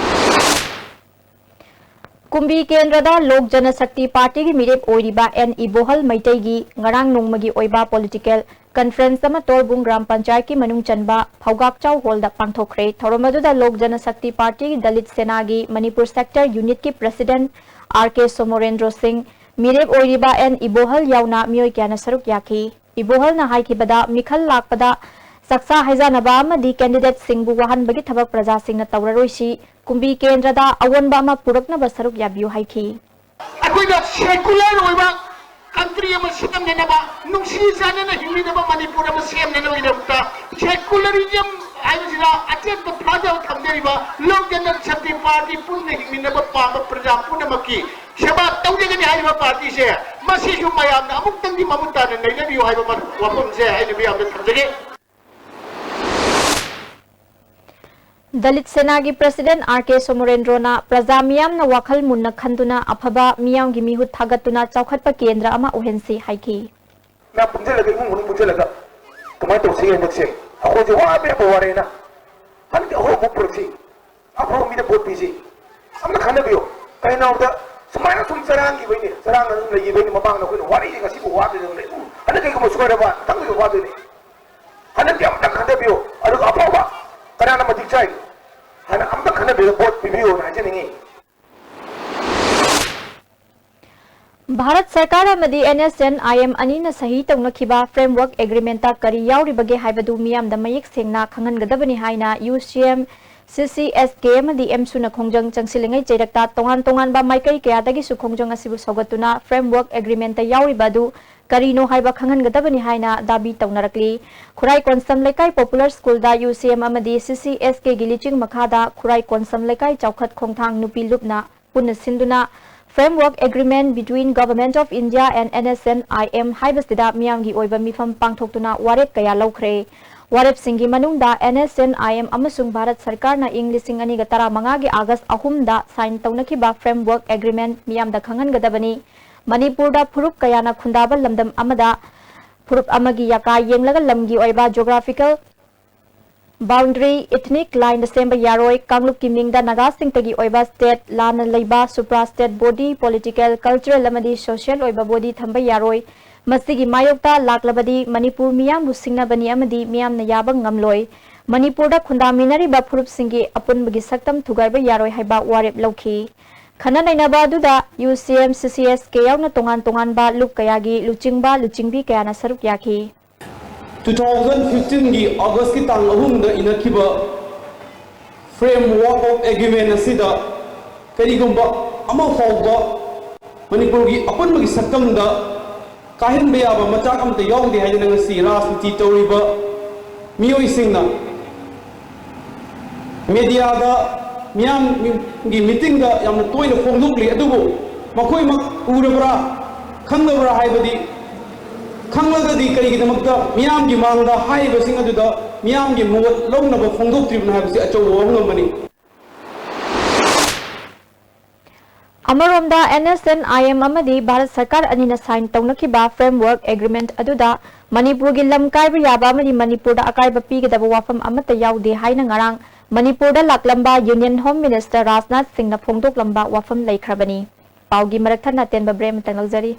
ꯀꯨꯝꯕꯤ ꯀꯦꯟꯗ꯭ꯔꯗ ꯂꯣꯛ ꯖꯅ ꯁꯛꯇꯤ ꯄꯥꯔꯇꯤꯒꯤ ꯃꯤꯔꯦꯞ ꯑꯣꯏꯔꯤꯕ ꯑꯦꯟ ꯏꯕꯣꯍꯜ ꯃꯩꯇꯩꯒꯤ ꯉꯔꯥꯡ ꯅꯣꯡꯃꯒꯤ ꯑꯣꯏꯕ ꯄꯣꯂꯤꯇꯤꯀꯦꯜ ꯀꯟꯐ꯭ꯔꯦꯟꯁ ꯑꯃ ꯇꯣꯔꯕꯨꯡ ꯒ꯭ꯔꯥꯝ ꯄꯟꯆꯥꯌꯠꯀꯤ ꯃꯅꯨꯡ ꯆꯟꯕ ꯐꯧꯒꯥꯛꯆꯥꯎ ꯍꯣꯜꯗ ꯄꯥꯡꯊꯣꯛꯈ꯭ꯔꯦ꯫ ꯊꯧꯔꯝ ꯑꯗꯨꯗ ꯂꯣꯛ ꯖꯅ ꯁꯛꯇꯤ ꯄꯥꯔꯇꯤꯒꯤ Dalit ꯁꯦꯅꯥꯒꯤ Manipur sector ꯌꯨꯅꯤꯠꯀꯤ president R ꯀꯦ ꯁꯣꯃꯣꯔꯦꯟꯗ꯭ꯔꯣ ꯁꯤꯡ, ꯃꯤꯔꯦꯞ ꯑꯣꯏꯔꯤꯕ ꯑꯦꯟ ꯏꯕꯣꯍꯜ ꯌꯥꯎꯅ ꯃꯤꯑꯣꯏ ꯀꯌꯥꯅ ꯁꯔꯨꯛ ꯌꯥꯈꯤ꯫ ꯏꯕꯣꯍꯜꯅ ꯍꯥꯏꯈꯤꯕꯗ, ꯃꯤꯈꯜ ꯂꯥꯛꯄꯗ ꯆꯥꯛꯆꯥ ꯍꯩꯖꯥꯅꯕ ꯑꯃꯗꯤ ꯀꯦꯟꯗꯤꯗꯦꯠꯁꯤꯡꯕꯨ ꯋꯥꯍꯟꯕꯒꯤ ꯊꯕꯛ ꯄ꯭ꯔꯖꯥꯁꯤꯡꯅ ꯇꯧꯔꯔꯣꯏꯁꯤ꯫ ꯀꯨꯝꯕꯤ ꯀꯦꯟꯗ꯭ꯔꯗ ꯑꯑꯣꯟꯕ ꯑꯃ ꯄꯨꯔꯛꯅꯕ ꯁꯔꯨꯛ ꯌꯥꯕꯤꯌꯨ ꯍꯥꯏꯈꯤ꯫ ꯑꯩꯈꯣꯏꯅ ꯁꯦꯀꯨꯂꯔ ꯑꯣꯏꯕ ꯀꯟꯇ꯭ꯔꯤ ꯑꯃ ꯁꯦꯝꯅꯅꯕ, ꯅꯨꯡꯁꯤ ꯆꯥꯟꯅꯅ ꯍꯤꯡꯃꯤꯟꯅꯕ ꯃꯅꯤꯄꯨꯔ ꯑꯃ ꯁꯦꯝꯅꯅꯕꯒꯤꯗꯃꯛꯇ ꯁꯦꯀꯨꯂꯔꯤꯖꯝ ꯍꯥꯏꯕꯁꯤꯗ ꯑꯆꯦꯠꯄ ꯊꯥꯖꯕ ꯊꯝꯖꯔꯤꯕ ꯂꯣꯛ ꯖꯅ ꯁꯛꯇꯤ ꯄꯥꯔꯇꯤ ꯄꯨꯟꯅ ꯍꯤꯡꯃꯤꯟꯅꯕ ꯄꯥꯝꯕ ꯄ꯭ꯔꯖꯥ ꯄꯨꯝꯅꯃꯛꯀꯤ ꯁꯦꯕꯥ ꯇꯧꯖꯒꯅꯤ ꯍꯥꯏꯔꯤꯕ ꯄꯥꯔꯇꯤꯁꯦ, ꯃꯁꯤꯁꯨ ꯃꯌꯥꯝꯅ ꯑꯃꯨꯛꯇꯪꯗꯤ ꯃꯃꯨꯠ ꯇꯥꯅ ꯅꯩꯅꯕꯤꯌꯨ ꯍꯥꯏꯕ ꯋꯥꯐꯝꯁꯦ ꯑꯩꯅ ꯃꯤꯌꯥꯝꯗ ꯊꯝꯖꯒꯦ꯫ ꯗꯂꯤꯠ ꯁꯦꯅꯥꯒꯤ ꯄ꯭ꯔꯁꯤꯗꯦꯟꯠ ꯑꯥꯔ ꯀꯦ ꯁꯣꯃꯣꯔꯦꯟꯗ꯭ꯔꯣꯅ ꯄ꯭ꯔꯖꯥ ꯃꯤꯌꯥꯝꯅ ꯋꯥꯈꯜ ꯃꯨꯟꯅ ꯈꯟꯗꯨꯅ ꯑꯐꯕ ꯃꯤꯌꯥꯝꯒꯤ ꯃꯤꯍꯨꯠ ꯊꯥꯒꯠꯇꯨꯅ ꯆꯥꯎꯈꯠꯄ ꯀꯦꯟꯗ꯭ꯔ ꯑꯃ ꯑꯣꯏꯍꯟꯁꯤ ꯍꯥꯏꯈꯤ꯫ ꯃꯌꯥꯝ ꯄꯨꯟꯁꯤꯜꯂꯒ, ꯏꯃꯨꯡ ꯃꯅꯨꯡ ꯄꯨꯟꯁꯤꯜꯂꯒ ꯀꯃꯥꯏꯅ ꯇꯧꯁꯤꯒꯦ? ꯍꯟꯗꯛꯁꯦ ꯑꯩꯈꯣꯏꯁꯦ ꯋꯥꯕ ꯌꯥꯕ ꯋꯥꯔꯦꯅ, ꯍꯟꯗꯛꯇꯤ ꯑꯍꯣꯡꯕ ꯄꯨꯔꯛꯁꯤ, ꯑꯐꯕ ꯃꯤꯗ ꯚꯣꯠ ꯄꯤꯁꯤ꯫ ꯑꯝꯇ ꯈꯟꯅꯕꯤꯌꯨ꯫ ꯀꯩꯅꯣ ꯍꯥꯏꯕꯗ, ꯁꯨꯃꯥꯏꯅ ꯁꯨꯝ ꯆꯔꯥꯡꯈꯤꯕꯩꯅꯦ, ꯆꯔꯥꯡꯅ ꯑꯗꯨꯝ ꯂꯩꯈꯤꯕꯩꯅꯦ꯫ ꯃꯃꯥꯡꯗ ꯑꯩꯈꯣꯏꯅ ꯋꯥꯔꯤꯁꯦ ꯉꯁꯤꯐꯥꯎ ꯋꯥꯗꯅ ꯑꯗꯨꯝ ꯂꯩ꯫ ꯍꯟꯗꯛ ꯀꯩꯒꯨꯝꯕ ꯁꯣꯏꯔꯕ, ꯃꯊꯪꯗꯁꯨ ꯋꯥꯗꯣꯏꯅꯦ꯫ ꯍꯟꯗꯛꯇꯤ ꯑꯝꯇ ꯈꯟꯅꯕꯤꯌꯨ꯫ ꯑꯗꯨꯒ ꯑꯐꯥꯎꯕ ꯀꯅꯥꯅ ꯃꯇꯤꯛ ꯆꯥꯏ ꯍꯥꯏꯅ ꯑꯝꯇ ꯈꯟꯅꯕꯤꯔꯒ ꯚꯣꯠ ꯄꯤꯕꯤꯌꯣꯅ ꯍꯥꯏꯖꯅꯤꯡꯉꯤ꯫ ꯚꯥꯔꯠ ꯁꯔꯀꯥꯔ ꯑꯃꯗꯤ N S C N I M ꯁꯍꯤ ꯇꯧꯅꯈꯤꯕ ꯐ꯭ꯔꯦꯝꯋꯔꯛ ꯑꯦꯒ꯭ꯔꯤꯃꯦꯟꯠꯇ ꯀꯔꯤ ꯌꯥꯎꯔꯤꯕꯒꯦ ꯍꯥꯏꯕꯗꯨ ꯃꯤꯌꯥꯝꯗ ꯃꯌꯦꯛ ꯁꯦꯡꯅ ꯈꯪꯍꯟꯒꯗꯕꯅꯤ ꯍꯥꯏꯅ ꯌꯨ ꯁꯤ ꯑꯦꯝ, ꯁꯤ ꯁꯤ ꯑꯦꯁ ꯀꯦ ꯑꯃꯗꯤ ꯑꯦꯝꯁꯨꯅ ꯈꯣꯡꯖꯪ ꯆꯪꯁꯤꯜꯂꯤꯉꯩ ꯆꯩꯔꯛꯇ ꯇꯣꯉꯥꯟ ꯇꯣꯉꯥꯟꯕ ꯃꯥꯏꯀꯩ ꯀꯌꯥꯗꯒꯤꯁꯨ ꯈꯣꯡꯖꯪ ꯑꯁꯤꯕꯨ ꯁꯧꯒꯠꯇꯨꯅ ꯐ꯭ꯔꯦꯝꯋꯔꯛ ꯑꯦꯒ꯭ꯔꯤꯃꯦꯟꯠꯇ ꯌꯥꯎꯔꯤꯕ ꯑꯗꯨ ꯀꯔꯤꯅꯣ ꯍꯥꯏꯕ ꯈꯪꯍꯟꯒꯗꯕꯅꯤ ꯍꯥꯏꯅ ꯗꯥꯕꯤ ꯇꯧꯅꯔꯛꯂꯤ꯫ ꯈꯨꯔꯥꯏ ꯀꯣꯟꯁꯝ ꯂꯩꯀꯥꯏ ꯄꯣꯄꯨꯂꯔ ꯁ꯭ꯀꯨꯜꯗ ꯌꯨ ꯁꯤ ꯑꯦꯝ ꯑꯃꯗꯤ ꯁꯤ ꯁꯤ ꯑꯦꯁ ꯀꯦꯒꯤ ꯂꯤꯆꯤꯡ ꯃꯈꯥꯗ ꯈꯨꯔꯥꯏ ꯀꯣꯟꯁꯝ ꯂꯩꯀꯥꯏ ꯆꯥꯎꯈꯠ ꯈꯣꯡꯊꯥꯡ ꯅꯨꯄꯤ ꯂꯨꯞꯅ ꯄꯨꯟꯅ ꯁꯤꯟꯗꯨꯅ Framework Agreement between Government of India and N S N I M ꯍꯥꯏꯕꯁꯤꯗ ꯃꯤꯌꯥꯝꯒꯤ ꯑꯣꯏꯕ ꯃꯤꯐꯝ ꯄꯥꯡꯊꯣꯛꯇꯨꯅ ꯋꯥꯔꯦꯞ ꯀꯌꯥ ꯂꯧꯈ꯭ꯔꯦ꯫ ꯋꯥꯔꯦꯞꯁꯤꯡꯒꯤ ꯃꯅꯨꯡꯗ N S N I M ꯑꯃꯁꯨꯡ ꯚꯥꯔꯠ ꯁꯔꯀꯥꯔꯅ ꯏꯪ ꯂꯤꯁꯤꯡ ꯑꯅꯤꯒ ꯇꯔꯥꯃꯉꯥꯒꯤ ꯑꯥꯒꯁ ꯑꯍꯨꯝꯗ sign ꯇꯧꯅꯈꯤꯕ Framework Agreement ꯃꯤꯌꯥꯝꯗ ꯈꯪꯍꯟꯒꯗꯕꯅꯤ꯫ ꯃꯅꯤꯄꯨꯔꯗ ꯐꯨꯔꯨꯞ ꯀꯌꯥꯅ ꯈꯨꯟꯗꯥꯕ ꯂꯝꯗꯝ ꯑꯃꯗ ꯐꯨꯔꯨꯞ ꯑꯃꯒꯤ ꯌꯥꯀꯥ ꯌꯦꯡꯂꯒ ꯂꯝꯒꯤ ꯑꯣꯏꯕ geographical Boundary, ethnic line ꯗ ꯁꯦꯝꯕ ꯌꯥꯔꯣꯏ꯫ ꯀꯥꯡꯂꯨꯞꯀꯤ ꯃꯤꯡꯗ ꯅꯥꯒꯥꯁꯤꯡꯇꯒꯤ ꯑꯣꯏꯕ state ꯂꯥꯟꯅ ꯂꯩꯕ supra state body, political, cultural ꯑꯃꯗꯤ social ꯑꯣꯏꯕ body ꯊꯝꯕ ꯌꯥꯔꯣꯏ꯫ ꯃꯁꯤꯒꯤ ꯃꯥꯌꯣꯛꯇ ꯂꯥꯛꯂꯕꯗꯤ ꯃꯅꯤꯄꯨꯔ ꯃꯤꯌꯥꯝꯕꯨ ꯁꯤꯡꯅꯕꯅꯤ ꯑꯃꯗꯤ ꯃꯤꯌꯥꯝꯅ ꯌꯥꯕ ꯉꯝꯂꯣꯏ꯫ ꯃꯅꯤꯄꯨꯔꯗ ꯈꯨꯟꯗꯥꯃꯤꯟꯅꯔꯤꯕ ꯐꯨꯔꯨꯞꯁꯤꯡꯒꯤ ꯑꯄꯨꯟꯕꯒꯤ ꯁꯛꯇꯝ ꯊꯨꯒꯥꯏꯕ ꯌꯥꯔꯣꯏ ꯍꯥꯏꯕ ꯋꯥꯔꯦꯞ ꯂꯧꯈꯤ꯫ ꯈꯟꯅ ꯅꯩꯅꯕ ꯑꯗꯨꯗ U C M, C C S K ꯌꯥꯎꯅ ꯇꯣꯉꯥꯟ ꯇꯣꯉꯥꯟꯕ ꯂꯨꯞ ꯀꯌꯥꯒꯤ ꯂꯨꯆꯤꯡꯕ, ꯂꯨꯆꯤꯡꯕꯤ ꯀꯌꯥꯅ ꯁꯔꯨꯛ ꯌꯥꯈꯤ꯫ Two thousand fifteen ꯒꯤ August ꯀꯤ ꯇꯥꯡ ꯑꯍꯨꯝꯗ ꯏꯅꯈꯤꯕ Framework of Agreement ꯑꯁꯤꯗ ꯀꯔꯤꯒꯨꯝꯕ ꯑꯃ ꯐꯥꯎꯕ ꯃꯅꯤꯄꯨꯔꯒꯤ ꯑꯄꯨꯟꯕꯒꯤ ꯁꯛꯇꯝꯗ ꯀꯥꯏꯍꯟꯕ ꯌꯥꯕ ꯃꯆꯥꯛ ꯑꯃꯠꯇ ꯌꯥꯎꯗꯦ ꯍꯥꯏꯗꯅ ꯉꯁꯤ ꯔꯥꯖꯅꯤꯇꯤ ꯇꯧꯔꯤꯕ ꯃꯤꯑꯣꯏꯁꯤꯡꯅ media ꯗ, ꯃꯤꯌꯥꯝꯒꯤ meeting ꯗ ꯌꯥꯝꯅ ꯇꯣꯏꯅ ꯐꯣꯡꯗꯣꯛꯂꯤ꯫ ꯑꯗꯨꯕꯨ ꯃꯈꯣꯏꯃꯛ ꯎꯔꯕ꯭ꯔꯥ, ꯈꯪꯂꯕ꯭ꯔꯥ ꯍꯥꯏꯕꯗꯤ, ꯈꯪꯂꯒꯗꯤ ꯀꯔꯤꯒꯤꯗꯃꯛꯇ ꯃꯤꯌꯥꯝꯒꯤ ꯃꯥꯡꯗ ꯍꯥꯏꯔꯤꯕꯁꯤꯡ ꯑꯗꯨꯗ ꯃꯤꯌꯥꯝꯒꯤ ꯃꯣꯠ ꯂꯧꯅꯕ ꯐꯣꯡꯗꯣꯛꯇ꯭ꯔꯤꯕꯅꯣ ꯍꯥꯏꯕꯁꯤ ꯑꯆꯧꯕ ꯋꯥꯍꯪ ꯑꯃꯅꯤ꯫ ꯑꯃꯔꯣꯝꯗ, N S N I M ꯑꯃꯗꯤ ꯚꯥꯔꯠ ꯁꯔꯀꯥꯔ ꯑꯅꯤꯅ sign ꯇꯧꯅꯈꯤꯕ Framework Agreement ꯑꯗꯨꯗ ꯃꯅꯤꯄꯨꯔꯒꯤ ꯂꯝ ꯀꯥꯏꯕ ꯌꯥꯕ ꯑꯃꯗꯤ ꯃꯅꯤꯄꯨꯔꯗ ꯑꯀꯥꯏꯕ ꯄꯤꯒꯗꯕ ꯋꯥꯐꯝ ꯑꯃꯠꯇ ꯌꯥꯎꯗꯦ ꯍꯥꯏꯅ ꯉꯔꯥꯡ ꯃꯅꯤꯄꯨꯔꯗ ꯂꯥꯛꯂꯝꯕ Union Home Minister ꯔꯥꯖꯅꯥꯊ ꯁꯤꯡꯅ ꯐꯣꯡꯗꯣꯛꯂꯝꯕ ꯋꯥꯐꯝ ꯂꯩꯈ꯭ꯔꯕꯅꯤ꯫ ꯄꯥꯎꯒꯤ ꯃꯔꯛ ꯊꯠꯅ ꯑꯇꯦꯟꯕ break ꯑꯃꯇꯪ ꯂꯧꯖꯔꯤ꯫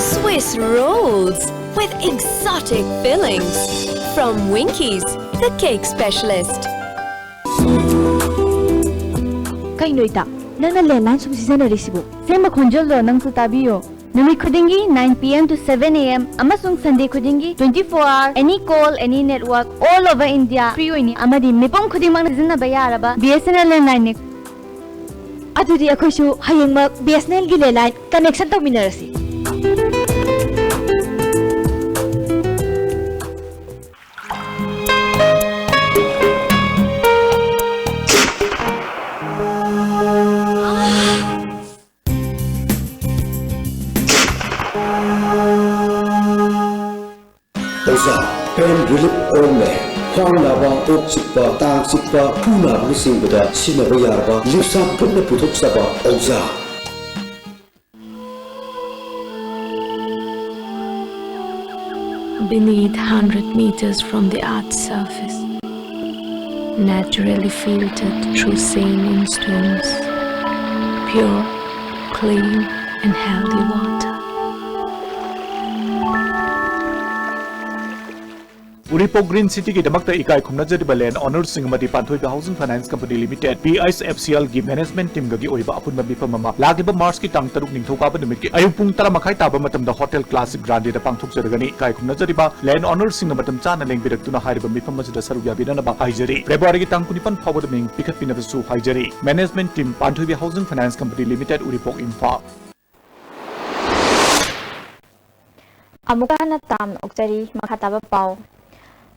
Swiss rolls with exotic fillings from Winkies, the cake specialist. ꯀꯩꯅꯣ ꯏꯇꯥ, ꯅꯪꯅ landline ꯁꯨꯝ ꯁꯤꯖꯤꯟꯅꯔꯤꯁꯤꯕꯨ? ꯁꯦꯝꯕ ꯈꯣꯟꯖꯦꯜꯗꯣ ꯅꯪꯁꯨ ꯇꯥꯕꯤꯌꯣ꯫ ꯅꯨꯃꯤꯠ ꯈꯨꯗꯤꯡꯒꯤ nine P M to seven A M ꯑꯃꯁꯨꯡ Sunday ꯈꯨꯗꯤꯡꯒꯤ twenty four hour any call, any network, all over India free ꯑꯣꯏꯅꯤ ꯑꯃꯗꯤ ꯃꯤꯄꯨꯝ ꯈꯨꯗꯤꯡꯃꯛꯅ ꯁꯤꯖꯤꯟꯅꯕ ꯌꯥꯔꯕ B S N L landline ꯅꯤ꯫ ꯑꯗꯨꯗꯤ ꯑꯩꯈꯣꯏꯁꯨ ꯍꯌꯦꯡꯃꯛ B S N L ꯒꯤ landline connection ꯇꯧꯃꯤꯟꯅꯔꯁꯤ꯫ ꯑꯣꯖꯥ, pain relief ointment, ꯈ꯭ꯋꯥꯡ ꯅꯥꯕ, ꯀꯣꯛ ꯆꯤꯛꯄ, ꯇꯥꯡ ꯆꯤꯛꯄ, ꯈꯨ ꯅꯥꯕꯅꯆꯤꯡꯕꯗ ꯁꯤꯖꯤꯟꯅꯕ ꯌꯥꯔꯕ ꯂꯤꯞꯁꯥ ꯐꯨꯗꯅ ꯄꯨꯊꯣꯛꯆꯕ ꯑꯣꯖꯥ꯫ Beneath, hundred meters from the earth's surface, naturally filtered through saline streams, pure, clean, and healthy water. Uripok green ꯁꯤꯇꯤꯒꯤꯗꯃꯛꯇ ꯏꯀꯥꯏ ꯈꯨꯝꯅꯖꯔꯤꯕ ꯂꯦꯟ ꯑꯣꯅꯔꯁꯤꯡ ꯑꯃꯗꯤ Panthoibi housing finance company limited, P H F C ꯑꯦꯜꯒꯤ ꯃꯦꯅꯦꯖꯃꯦꯟꯠ ꯇꯤꯝꯒꯒꯤ ꯑꯣꯏꯕ ꯑꯄꯨꯟꯕ ꯃꯤꯐꯝ ꯑꯃ ꯂꯥꯛꯂꯤꯕ ꯃꯥꯔꯆꯀꯤ ꯇꯥꯡ ꯇꯔꯨꯛ ꯅꯤꯡꯊꯧꯀꯥꯕ ꯅꯨꯃꯤꯠꯀꯤ ꯑꯌꯨꯛ ꯄꯨꯡ ꯇꯔꯥ ꯃꯈꯥꯏ ꯇꯥꯕ ꯃꯇꯝꯗ ꯍꯣꯇꯦꯜ ꯀ꯭ꯂꯥꯁꯤꯛ ꯒ꯭ꯔꯥꯟꯗꯦꯗ ꯄꯥꯡꯊꯣꯛꯆꯔꯒꯅꯤ꯫ ꯏꯀꯥꯏ ꯈꯨꯝꯅꯖꯔꯤꯕ ꯂꯦꯟ ꯑꯣꯅꯔꯁꯤꯡꯅ ꯃꯇꯝ ꯆꯥꯅ ꯂꯦꯡꯕꯤꯔꯛꯇꯨꯅ ꯍꯥꯏꯔꯤꯕ ꯃꯤꯐꯝ ꯑꯁꯤꯗ ꯁꯔꯨꯛ ꯌꯥꯕꯤꯅꯅꯕ ꯍꯥꯏꯖꯔꯤ꯫ ꯐꯦꯕ꯭ꯔꯨꯋꯥꯔꯤꯒꯤ ꯇꯥꯡ ꯀꯨꯟꯅꯤꯄꯥꯟ ꯐꯥꯎꯕꯗ ꯃꯤꯡ ꯄꯤꯈꯠꯄꯤꯅꯕꯁꯨ ꯍꯥꯏꯖꯔꯤ꯫ Management team, Panthoibi housing finance company limited, Uripok, Imphal. ꯑꯃꯨꯛꯀ ꯍꯟꯅ ꯇꯥꯝꯅ ꯑꯣꯛꯆꯔꯤ꯫ ꯃꯈꯥ ꯇꯥꯕ ꯄꯥꯎ꯫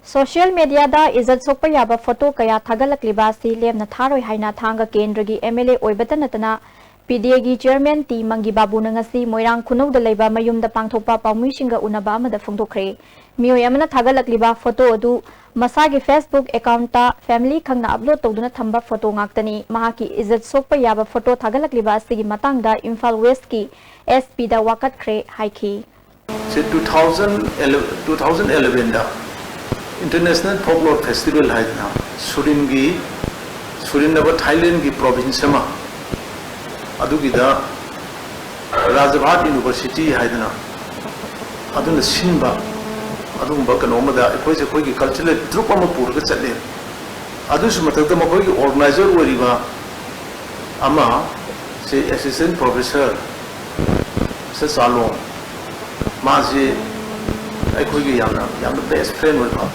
ꯁꯣꯁꯤꯌꯦꯜ ꯃꯦꯗꯤꯌꯥꯗ ꯏꯖꯠ ꯁꯣꯛꯄ ꯌꯥꯕ ꯐꯣꯇꯣ ꯀꯌꯥ ꯊꯥꯒꯠꯂꯛꯂꯤꯕ ꯑꯁꯤ ꯂꯦꯝꯅ ꯊꯥꯔꯣꯏ ꯍꯥꯏꯅ ꯊꯥꯡꯒ ꯀꯦꯟꯗ꯭ꯔꯒꯤ ꯑꯦꯝ ꯑꯦꯜ ꯑꯦ ꯑꯣꯏꯕꯇ ꯅꯠꯇꯅ ꯄꯤ ꯗꯤ ꯑꯦꯒꯤ ꯆꯤꯌꯔꯃꯦꯟ ꯇꯤ ꯃꯪꯒꯤ ꯕꯥꯕꯨꯅ ꯉꯁꯤ ꯃꯣꯏꯔꯥꯡ ꯈꯨꯅꯧꯗ ꯂꯩꯕ ꯃꯌꯨꯝꯗ ꯄꯥꯡꯊꯣꯛꯄ ꯄꯥꯎꯃꯤꯁꯤꯡꯒ ꯎꯅꯕ ꯑꯃꯗ ꯐꯣꯡꯗꯣꯛꯈ꯭ꯔꯦ꯫ ꯃꯤꯑꯣꯏ ꯑꯃꯅ ꯊꯥꯒꯠꯂꯛꯂꯤꯕ ꯐꯣꯇꯣ ꯑꯗꯨ ꯃꯁꯥꯒꯤ ꯐꯦꯁꯕꯨꯛ ꯑꯦꯀꯥꯎꯟꯠꯇ ꯐꯦꯃꯤꯂꯤ ꯈꯪꯅ ꯑꯞꯂꯣꯗ ꯇꯧꯗꯨꯅ ꯊꯝꯕ ꯐꯣꯇꯣ ꯉꯥꯛꯇꯅꯤ꯫ ꯃꯍꯥꯛꯀꯤ ꯏꯖꯠ ꯁꯣꯛꯄ ꯌꯥꯕ ꯐꯣꯇꯣ ꯊꯥꯒꯠꯂꯛꯂꯤꯕ ꯑꯁꯤꯒꯤ ꯃꯇꯥꯡꯗ ꯏꯝꯐꯥꯜ ꯋꯦꯁ꯭ꯠꯀꯤ ꯑꯦꯁ ꯄꯤꯗ ꯋꯥꯀꯠꯈ꯭ꯔꯦ ꯍꯥꯏꯈꯤ꯫ ꯁꯤ ꯇꯨ ꯊꯥꯎꯖꯟ ꯑꯦꯂꯦꯚꯦꯟꯗ ꯏꯟꯇꯔꯅꯦꯁꯅꯦꯜ ꯐꯣꯛꯂꯣꯔ ꯐꯦꯁꯇꯤꯚꯦꯜ ꯍꯥꯏꯗꯅ ꯁꯨꯔꯤꯟꯒꯤ, ꯁꯨꯔꯤꯟ ꯍꯥꯏꯕ ꯊꯥꯏꯂꯦꯟꯒꯤ ꯄ꯭ꯔꯣꯚꯤꯟꯁ ꯑꯃ, ꯑꯗꯨꯒꯤꯗ ꯔꯥꯖꯚꯥꯠ ꯌꯨꯅꯤꯚꯔꯁꯤꯇꯤ ꯍꯥꯏꯗꯅ ꯑꯗꯨꯅ ꯁꯤꯟꯕ ꯑꯗꯨꯒꯨꯝꯕ ꯀꯩꯅꯣ ꯑꯃꯗ ꯑꯩꯈꯣꯏꯁꯦ ꯑꯩꯈꯣꯏꯒꯤ ꯀꯜꯆꯔꯦꯜ ꯇ꯭ꯔꯨꯞ ꯑꯃ ꯄꯨꯔꯒ ꯆꯠꯂꯦ꯫ ꯑꯗꯨꯁꯨ ꯃꯊꯛꯇ ꯃꯈꯣꯏꯒꯤ ꯑꯣꯔꯒꯅꯥꯏꯖꯔ ꯑꯣꯏꯔꯤꯕ ꯑꯃ ꯁꯤ ꯑꯦꯁꯤꯁꯇꯦꯟ ꯄ꯭ꯔꯣꯐꯦꯁꯔ ꯃꯤꯁꯇꯔ ꯆꯥꯂꯣꯝ, ꯃꯥꯁꯤ ꯑꯩꯈꯣꯏꯒꯤ ꯌꯥꯝꯅ, ꯌꯥꯝꯅ ꯕꯦꯁ ꯐ꯭ꯔꯦꯟ ꯑꯣꯏꯕ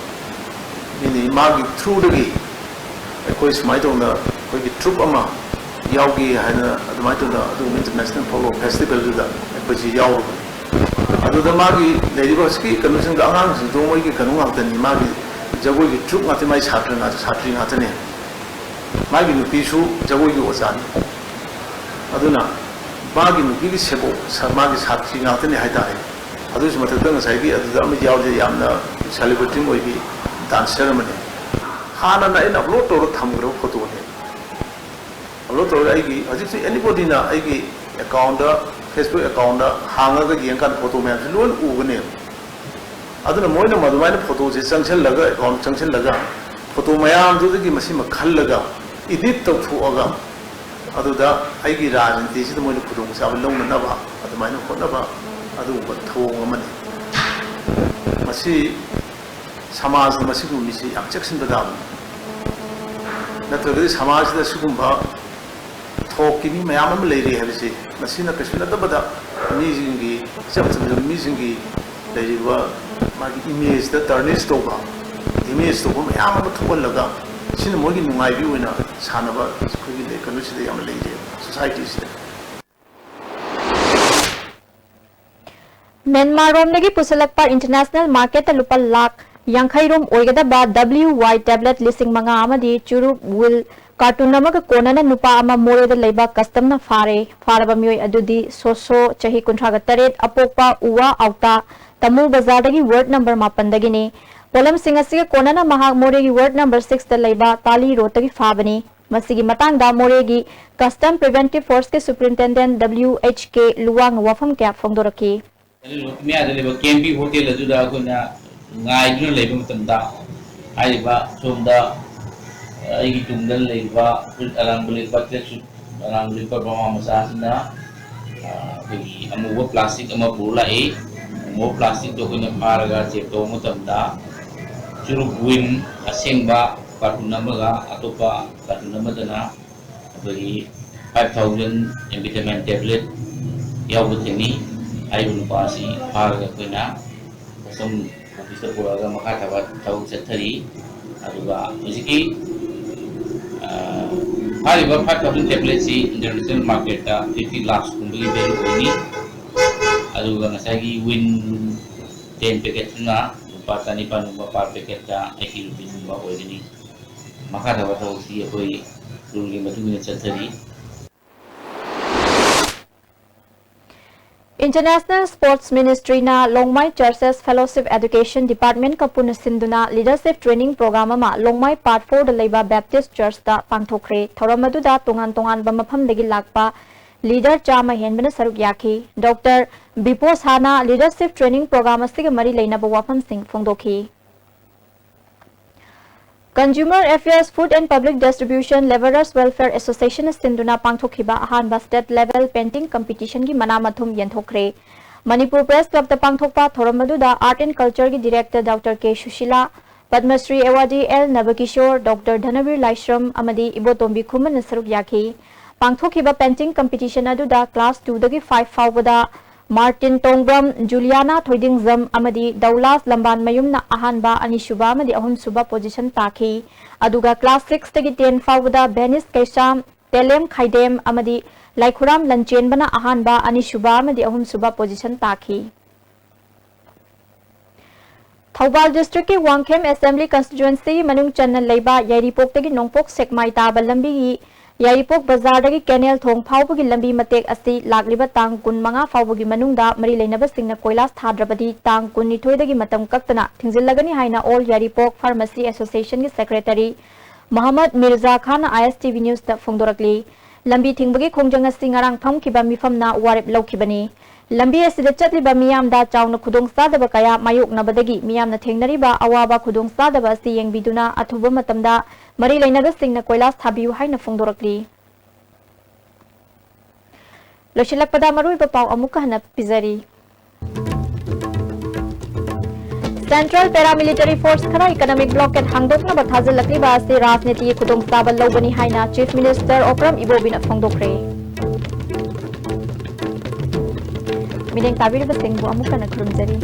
ꯃꯤꯅꯤ꯫ ꯃꯥꯒꯤ ꯊ꯭ꯔꯨꯗꯒꯤ ꯑꯩꯈꯣꯏ ꯁꯨꯃꯥꯏꯅ ꯇꯧꯅ ꯑꯩꯈꯣꯏꯒꯤ ꯇ꯭ꯔꯨꯞ ꯑꯃ ꯌꯥꯎꯒꯦ ꯍꯥꯏꯅ ꯑꯗꯨꯃꯥꯏꯅ ꯇꯧꯅ ꯑꯗꯨꯒꯨꯝꯕ ꯏꯟꯇꯔꯅꯦꯁꯅꯦꯜ ꯐꯣꯛꯂꯣꯔ ꯐꯦꯁꯇꯤꯚꯦꯜꯗꯨꯗ ꯑꯩꯈꯣꯏꯁꯤ ꯌꯥꯎꯔꯨꯕꯅꯤ꯫ ꯑꯗꯨꯗ ꯃꯥꯒꯤ ꯂꯩꯔꯤꯕ ꯍꯧꯖꯤꯛꯀꯤ ꯀꯩꯅꯣꯁꯤꯡꯗꯣ, ꯑꯉꯥꯡꯁꯤꯡꯗꯣ ꯃꯣꯏꯒꯤ ꯀꯩꯅꯣ ꯉꯥꯛꯇꯅꯤ, ꯃꯥꯒꯤ ꯖꯒꯣꯏꯒꯤ ꯇ꯭ꯔꯨꯞ ꯉꯥꯛꯇꯅꯤ, ꯃꯥꯒꯤ ꯁꯥꯇ꯭ꯔ ꯉꯥꯛꯇ, ꯁꯥꯇ꯭ꯔꯤ ꯉꯥꯛꯇꯅꯤ꯫ ꯃꯥꯒꯤ ꯅꯨꯄꯤꯁꯨ ꯖꯒꯣꯏꯒꯤ ꯑꯣꯖꯥꯅꯤ꯫ ꯑꯗꯨꯅ ꯃꯥꯒꯤ ꯅꯨꯄꯤꯒꯤ ꯁꯦꯕꯣꯛ, ꯁ-, ꯃꯥꯒꯤ ꯁꯥꯇ꯭ꯔꯤ ꯉꯥꯛꯇꯅꯤ ꯍꯥꯏꯇꯥꯔꯦ꯫ ꯑꯗꯨꯒꯤꯁꯨ ꯃꯊꯛꯇ ꯉꯁꯥꯏꯒꯤ ꯑꯗꯨꯗ ꯑꯃ ꯌꯥꯎꯔꯤꯁꯦ ꯌꯥꯝꯅ ꯁꯦꯂꯦꯕ꯭ꯔꯦꯇꯤ ꯑꯣꯏꯕꯤ ꯗꯥꯟꯁꯔ ꯑꯃꯅꯤ꯫ ꯍꯥꯟꯅꯅ ꯑꯩꯅ ꯑꯞꯂꯣꯗ ꯇꯧꯔꯒ ꯊꯝꯈ꯭ꯔꯕ ꯐꯣꯇꯣꯅꯤ꯫ ꯑꯞꯂꯣꯗ ꯇꯧꯔꯒ ꯑꯩꯒꯤ ꯍꯧꯖꯤꯛꯁꯨ ꯑꯦꯅꯤꯕꯣꯗꯤꯅ ꯑꯩꯒꯤ ꯑꯦꯀꯥꯎꯟꯗ, ꯐꯦꯁꯕꯨꯛ ꯑꯦꯀꯥꯎꯟꯗ ꯍꯥꯡꯉꯒ ꯌꯦꯡꯀꯥꯟꯗ ꯐꯣꯇꯣ ꯃꯌꯥꯝꯁꯤ ꯂꯣꯏꯅ ꯎꯒꯅꯦꯕ꯫ ꯑꯗꯨꯅ ꯃꯣꯏꯅ ꯃꯗꯨꯃꯥꯏꯅ ꯐꯣꯇꯣꯁꯦ ꯆꯪꯁꯤꯜꯂꯒ, ꯑꯦꯀꯥꯎꯟ ꯆꯪꯁꯤꯜꯂꯒ, ꯐꯣꯇꯣ ꯃꯌꯥꯝꯗꯨꯗꯒꯤ ꯃꯁꯤꯃ ꯈꯜꯂꯒ, ꯏꯗꯤꯠ ꯇꯧꯊꯣꯛꯑꯒ, ꯑꯗꯨꯗ ꯑꯩꯒꯤ ꯔꯥꯖꯅꯤꯇꯤꯁꯤꯗ ꯃꯣꯏꯅ ꯈꯨꯗꯣꯡꯆꯥꯕ ꯂꯧꯅꯅꯕ ꯑꯗꯨꯃꯥꯏꯅ ꯍꯣꯠꯅꯕ, ꯑꯗꯨꯒꯨꯝꯕ ꯊꯧꯑꯣꯡ ꯑꯃꯅꯤ꯫ ꯃꯁꯤ ꯁꯃꯥꯖꯅ ꯃꯁꯤꯒꯨꯝꯕ ꯃꯤꯁꯤ ꯌꯥꯝ ꯆꯦꯛꯁꯤꯟꯕ ꯇꯥꯕꯅꯤ꯫ ꯅꯠꯇ꯭ꯔꯒꯗꯤ ꯁꯃꯥꯖꯁꯤꯗ ꯁꯤꯒꯨꯝꯕ ꯊꯣꯛꯀꯤ ꯃꯤ ꯃꯌꯥꯝ ꯑꯃ ꯂꯩꯔꯤ ꯍꯥꯏꯕꯁꯤ, ꯃꯁꯤꯅ ꯀꯩꯁꯨ ꯅꯠꯇꯕꯗ ꯃꯤꯁꯤꯡꯒꯤ, ꯏꯆꯝ ꯆꯝꯖꯕ ꯃꯤꯁꯤꯡꯒꯤ ꯂꯩꯔꯤꯕ ꯃꯥꯒꯤ ꯏꯃꯦꯖꯇ ꯇꯔꯅꯤꯁ ꯇꯧꯕ, ꯗꯦꯃꯦꯖ ꯇꯧꯕ ꯃꯌꯥꯝ ꯑꯃ ꯊꯣꯛꯍꯜꯂꯒ, ꯁꯤꯅ ꯃꯣꯏꯒꯤ ꯅꯨꯡꯉꯥꯏꯕꯒꯤ ꯑꯣꯏꯅ ꯁꯥꯟꯅꯕ ꯑꯩꯈꯣꯏꯒꯤ ꯂꯩ-, ꯀꯩꯅꯣꯁꯤꯗ ꯌꯥꯝꯅ ꯂꯩꯔꯦ, ꯁꯣꯁꯥꯏꯇꯤꯁꯤꯗ꯫ ꯃ꯭ꯌꯥꯟꯃꯥꯔꯔꯣꯝꯗꯒꯤ ꯄꯨꯁꯤꯜꯂꯛꯄ ꯏꯟꯇꯔꯅꯦꯁꯅꯦꯜ ꯃꯥꯔꯀꯦꯠꯇ ꯂꯨꯄꯥ ꯂꯥꯈ ꯌꯥꯡꯈꯩ ꯔꯣꯝ ꯑꯣꯏꯒꯗꯕ W Y tablet ꯂꯤꯁꯤꯡ ꯃꯉꯥ ꯑꯃꯗꯤ ꯆꯨꯔꯨꯞ ꯋꯤꯜ ꯀꯥꯔꯇꯨꯟ ꯑꯃꯒ ꯀꯣꯟꯅꯅ ꯅꯨꯄꯥ ꯑꯃ ꯃꯣꯔꯦꯗ ꯂꯩꯕ ꯀꯁꯇꯝꯅ ꯐꯥꯔꯦ꯫ ꯐꯥꯔꯕ ꯃꯤꯑꯣꯏ ꯑꯗꯨꯗꯤ ꯁꯣꯁꯣ, ꯆꯍꯤ ꯀꯨꯟꯊ꯭ꯔꯥꯒ ꯇꯔꯦꯠ, ꯑꯄꯣꯛꯄ ꯎꯋꯥ ꯑꯥꯎꯇꯥ, ꯇꯃꯨ ꯕꯖꯥꯔꯗꯒꯤ ꯋꯥꯔꯗ ꯅꯝꯕꯔ ꯃꯥꯄꯟꯗꯒꯤꯅꯤ꯫ ꯄꯣꯠꯂꯝꯁꯤꯡ ꯑꯁꯤꯒ ꯀꯣꯟꯅꯅ ꯃꯍꯥꯛ ꯃꯣꯔꯦꯒꯤ ꯋꯥꯔꯗ ꯅꯝꯕꯔ ꯁꯤꯛꯁꯇ ꯂꯩꯕ ꯇꯥꯂꯤ ꯔꯣꯗꯇꯒꯤ ꯐꯥꯕꯅꯤ꯫ ꯃꯁꯤꯒꯤ ꯃꯇꯥꯡꯗ ꯃꯣꯔꯦꯒꯤ ꯀꯁꯇꯝ ꯄ꯭ꯔꯤꯚꯦꯟꯇꯤꯚ ꯐꯣꯔꯁꯀꯤ ꯁꯨꯄ꯭ꯔꯤꯟꯇꯦꯟꯗꯦꯟꯠ W H K ꯂꯨꯋꯥꯡꯅ ꯋꯥꯐꯝ ꯀꯌꯥ ꯐꯣꯡꯗꯣꯔꯛꯈꯤ꯫ ꯃꯌꯥꯗ ꯂꯩꯕ K M P ꯍꯣꯇꯦꯜ ꯑꯗꯨꯗ ꯑꯩꯈꯣꯏꯅ ꯉꯥꯏꯗꯨꯅ ꯂꯩꯕ ꯃꯇꯝꯗ, ꯍꯥꯏꯔꯤꯕ ꯁꯣꯝꯗ ꯑꯩꯒꯤ ꯇꯨꯡꯗ ꯂꯩꯔꯤꯕ ꯐꯨꯔꯤꯠ ꯑꯔꯥꯡꯕ ꯂꯤꯠꯄ, ꯇ꯭ꯔꯦꯛ ꯁꯨꯠ ꯑꯔꯥꯡꯕ ꯂꯤꯠꯄ ꯃꯃꯥ ꯃꯆꯥꯁꯤꯅ, ꯑ, ꯑꯩꯈꯣꯏꯒꯤ ꯑꯃꯨꯕ ꯄ꯭ꯂꯥꯁꯇꯤꯛ ꯑꯃ ꯄꯨꯔ ꯂꯥꯛꯏ꯫ ꯑꯃꯨꯕ ꯄ꯭ꯂꯥꯁꯇꯤꯛꯇꯣ ꯑꯩꯈꯣꯏꯅ ꯐꯥꯔꯒ ꯆꯦꯛ ꯇꯧꯕ ꯃꯇꯝꯗ, ꯆꯨꯔꯨꯞ ꯋꯤꯟ ꯑꯁꯦꯡꯕ ꯀꯥꯔꯇꯨꯟ ꯑꯃꯒ ꯑꯇꯣꯞꯄ ꯀꯥꯔꯇꯨꯟ ꯑꯃꯗꯅ ꯑꯩꯈꯣꯏꯒꯤ five thousand amphetamine tablet ꯌꯥꯎꯕ ꯊꯦꯡꯅꯩ꯫ ꯍꯥꯏꯔꯤꯕ ꯅꯨꯄꯥ ꯑꯁꯤ ꯐꯥꯔꯒ ꯑꯩꯈꯣꯏꯅ ꯀꯁꯇꯝ ꯑꯣꯐꯤꯁꯇ ꯄꯨꯔꯛꯑꯒ ꯃꯈꯥ ꯇꯥꯕ ꯊꯕꯛ ꯆꯠꯊꯔꯤ꯫ ꯑꯗꯨꯒ ꯍꯧꯖꯤꯛꯀꯤ, ꯑ, ꯍꯥꯏꯔꯤꯕ five thousand tabletꯁꯤ international marketꯇ fifty lakhs ꯀꯨꯝꯕꯒꯤ value ꯑꯣꯏꯅꯤ꯫ ꯑꯗꯨꯒ ꯉꯁꯥꯏꯒꯤ ꯋꯤꯟ ten packetꯇꯨꯅ ꯂꯨꯄꯥ ꯆꯅꯤꯄꯥꯟꯒꯨꯝꯕ per packetꯇ eighty rupeesꯀꯨꯝꯕ ꯑꯣꯏꯒꯅꯤ꯫ ꯃꯈꯥ ꯇꯥꯕ ꯊꯕꯛꯁꯤ ꯑꯩꯈꯣꯏ rule ꯒꯤ ꯃꯇꯨꯡ ꯏꯟꯅ ꯆꯠꯊꯔꯤ꯫ International Sports Ministryꯅ ꯂꯣꯡꯃꯥꯏ Churches Fellowship Education Departmentꯀ ꯄꯨꯟꯅ ꯁꯤꯟꯗꯨꯅ Leadership Training Program ꯑꯃ ꯂꯣꯡꯃꯥꯏ Part fourꯗ ꯂꯩꯕ Baptist Churchꯇ ꯄꯥꯡꯊꯣꯛꯈ꯭ꯔꯦ꯫ ꯊꯧꯔꯝ ꯑꯗꯨꯗ ꯇꯣꯉꯥꯟ ꯇꯣꯉꯥꯟꯕ ꯃꯐꯝꯗꯒꯤ ꯂꯥꯛꯄ ꯂꯤꯗꯔ ꯆꯥꯝꯃ ꯍꯦꯟꯕꯅ ꯁꯔꯨꯛ ꯌꯥꯈꯤ꯫ ꯗꯣꯛꯇꯔ ꯕꯤꯄꯣꯁꯥꯅ ꯂꯤꯗꯔꯁꯤꯞ ꯇ꯭ꯔꯦꯅꯤꯡ ꯄ꯭ꯔꯣꯒ꯭ꯔꯥꯝ ꯑꯁꯤꯒ ꯃꯔꯤ ꯂꯩꯅꯕ ꯋꯥꯐꯝꯁꯤꯡ ꯐꯣꯡꯗꯣꯛꯈꯤ꯫ Consumer Affairs, Food and Public Distribution, Labourers Welfare Association ꯅ ꯁꯤꯟꯗꯨꯅ ꯄꯥꯡꯊꯣꯛꯈꯤꯕ ꯑꯍꯥꯟꯕ state level painting competition ꯒꯤ ꯃꯅꯥ ꯃꯊꯨꯝ ꯌꯦꯟꯊꯣꯛꯈ꯭ꯔꯦ꯫ ꯃꯅꯤꯄꯨꯔ ꯄ꯭ꯔꯦꯁ ꯀ꯭ꯂꯕꯇ ꯄꯥꯡꯊꯣꯛꯄ ꯊꯧꯔꯝ ꯑꯗꯨꯗ Art and Culture ꯒꯤ director ꯗꯣꯛꯇꯔ ꯀꯦ Sushila, Padma Shri awardee L ꯅꯕꯀꯤꯁꯣꯔ, doctor ꯙꯅꯕꯤꯔ ꯂꯥꯏꯁ꯭ꯔꯝ ꯑꯃꯗꯤ ꯏꯕꯣꯇꯣꯝꯕꯤ ꯈꯨꯃꯟꯅ ꯁꯔꯨꯛ ꯌꯥꯈꯤ꯫ ꯄꯥꯡꯊꯣꯛꯈꯤꯕ painting competition ꯑꯗꯨꯗ class two ꯗꯒꯤ five ꯐꯥꯎꯕꯗ ꯃꯥꯔꯇꯤꯟ ꯇꯣꯡꯕ꯭ꯔꯝ, ꯖꯨꯂꯤꯌꯥꯅꯥ ꯊꯣꯏꯗꯤꯡꯖꯝ ꯑꯃꯗꯤ ꯗꯧꯂꯥꯁ ꯂꯝꯕꯥꯟꯃꯌꯨꯝꯅ ꯑꯍꯥꯟꯕ, ꯑꯅꯤꯁꯨꯕ ꯑꯃꯗꯤ ꯑꯍꯨꯝꯁꯨꯕ position ꯇꯥꯈꯤ꯫ ꯑꯗꯨꯒ class six ꯇꯒꯤ ten ꯐꯥꯎꯕꯗ ꯕꯦꯅꯤꯁ ꯀꯩꯁꯥꯝ, ꯇꯦꯂꯦꯝ ꯈꯥꯏꯗꯦꯝ ꯑꯃꯗꯤ ꯂꯥꯏꯈꯨꯔꯥꯝ ꯂꯟꯆꯦꯟꯕꯅ ꯑꯍꯥꯟꯕ, ꯑꯅꯤꯁꯨꯕ ꯑꯃꯗꯤ ꯑꯍꯨꯝꯁꯨꯕ position ꯇꯥꯈꯤ꯫ ꯊꯧꯕꯥꯜ district ꯀꯤ ꯋꯥꯡꯈꯦꯝ assembly constituency ꯒꯤ ꯃꯅꯨꯡ ꯆꯟꯅ ꯂꯩꯕ ꯌꯥꯏꯔꯤꯄꯣꯛꯇꯒꯤ ꯅꯣꯡꯄꯣꯛ ꯁꯦꯛꯃꯥꯏ ꯇꯥꯕ ꯂꯝꯕꯤꯒꯤ ꯌꯥꯏꯔꯤꯄꯣꯛ ꯕꯖꯥꯔꯗꯒꯤ ꯀꯦꯅꯦꯜ ꯊꯣꯡ ꯐꯥꯎꯕꯒꯤ ꯂꯝꯕꯤ ꯃꯇꯦꯛ ꯑꯁꯤ ꯂꯥꯛꯂꯤꯕ ꯇꯥꯡ ꯀꯨꯟꯃꯉꯥ ꯐꯥꯎꯕꯒꯤ ꯃꯅꯨꯡꯗ ꯃꯔꯤ ꯂꯩꯅꯕꯁꯤꯡꯅ ꯀꯣꯏꯂꯥꯁ ꯊꯥꯗ꯭ꯔꯕꯗꯤ ꯇꯥꯡ ꯀꯨꯟꯅꯤꯊꯣꯏꯗꯒꯤ ꯃꯇꯝ ꯀꯛꯇꯅ ꯊꯤꯡꯖꯤꯜꯂꯒꯅꯤ ꯍꯥꯏꯅ All Yairipok Pharmacy Association ꯒꯤ secretary ꯃꯍꯝꯃꯗ Mirza Khan I S T V news ꯇ ꯐꯣꯡꯗꯣꯔꯛꯂꯤ꯫ ꯂꯝꯕꯤ ꯊꯤꯡꯕꯒꯤ ꯈꯣꯡꯖꯪ ꯑꯁꯤ ꯉꯔꯥꯡ ꯐꯝꯈꯤꯕ ꯃꯤꯐꯝꯅ ꯋꯥꯔꯦꯞ ꯂꯧꯈꯤꯕꯅꯤ꯫ ꯂꯝꯕꯤ ꯑꯁꯤꯗ ꯆꯠꯂꯤꯕ ꯃꯤꯌꯥꯝꯗ ꯆꯥꯎꯅ ꯈꯨꯗꯣꯡꯆꯥꯗꯕ ꯀꯌꯥ ꯃꯥꯌꯣꯛꯅꯕꯗꯒꯤ ꯃꯤꯌꯥꯝꯅ ꯊꯦꯡꯅꯔꯤꯕ ꯑꯋꯥꯕ ꯈꯨꯗꯣꯡꯆꯥꯗꯕ ꯑꯁꯤ ꯌꯦꯡꯕꯤꯗꯨꯅ ꯑꯊꯨꯕ ꯃꯇꯝꯗ ꯃꯔꯤ ꯂꯩꯅꯕꯁꯤꯡꯅ ꯀꯣꯏꯂꯥꯁ ꯊꯥꯕꯤꯌꯨ ꯍꯥꯏꯅ ꯐꯣꯡꯗꯣꯔꯛꯂꯤ꯫ ꯂꯣꯏꯁꯤꯜꯂꯛꯄꯗ ꯃꯔꯨꯑꯣꯏꯕ ꯄꯥꯎ ꯑꯃꯨꯛꯀ ꯍꯟꯅ ꯄꯤꯖꯔꯤ꯫ Central Paramilitary Force ꯈꯔ economic blockade ꯍꯥꯡꯗꯣꯛꯅꯕ ꯊꯥꯖꯤꯜꯂꯛꯂꯤꯕ ꯑꯁꯤ ꯔꯥꯖꯅꯤꯇꯤꯒꯤ ꯈꯨꯗꯣꯡꯆꯥꯕ ꯂꯧꯕꯅꯤ ꯍꯥꯏꯅ Chief Minister Okram Ibobiꯅ ꯐꯣꯡꯗꯣꯛꯈ꯭ꯔꯦ꯫ ꯃꯤꯠꯌꯦꯡ ꯇꯥꯕꯤꯔꯤꯕꯁꯤꯡꯕꯨ ꯑꯃꯨꯛ ꯍꯟꯅ ꯈꯨꯔꯨꯝꯖꯔꯤ꯫